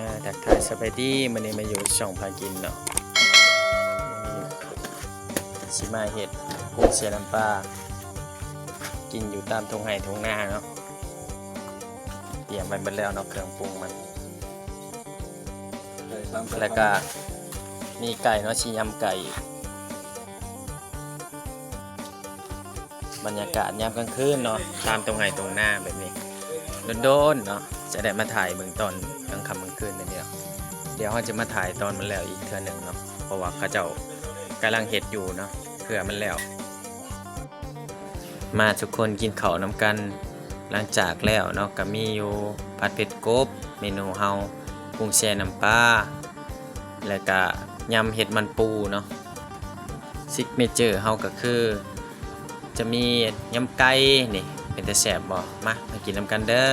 ອ່າ ທັກທາຍສະບາຍດີ ມື້ນີ້ມາຢູ່ຊ່ອງພາກິນເນາະ ຊິມາເຮັດກຸ້ງແຊ່ນ້ຳປາ ກິນຢູ່ຕາມທົ່ງໄຮ່ທົ່ງນາເນາະ ຕຽມໄວ້ໝົດແລ້ວເນາະ ເຄື່ອງປຸງມັນ ແລ້ວກະມີໄກ່ເນາະ ຊິຍຳໄກ່ ບັນຍາກາດຍາມກາງຄືນເນາະ ຕາມທົ່ງໄຮ່ທົ່ງນາແບບນີ້ ດົນໆເນາະ ຈະໄດ້ມາຖ່າຍເບິ່ງຕອນກາງຄ່ຳກາງຄືນນີ້ເນາະ ດຽວເຮົາຈະມາຖ່າຍຕອນມັນແລ້ວອີກເທື່ອໜຶ່ງເນາະ ເພາະວ່າເຂົາເຈົ້າກຳລັງເຮັດຢູ່ເນາະ ເພື່ອມັນແລ້ວ. ມາທຸກຄົນກິນເຂົ້ານຳກັນ ຫຼັງຈາກແລ້ວເນາະ ກະມີຢູ່ຜັດເຜັດກົບ ເມນູເຮົາ ກຸ້ງແຊ່ນ້ຳປາ ແລ້ວກະຍຳເຫັດມັນປູເນາະ ຊິກເນເຈີເຮົາກະຄື ຈະມີຍຳໄກ່ນີ້ ເປັນຕາແຊບບໍ່? ມາ ມາກິນນຳກັນເດີ.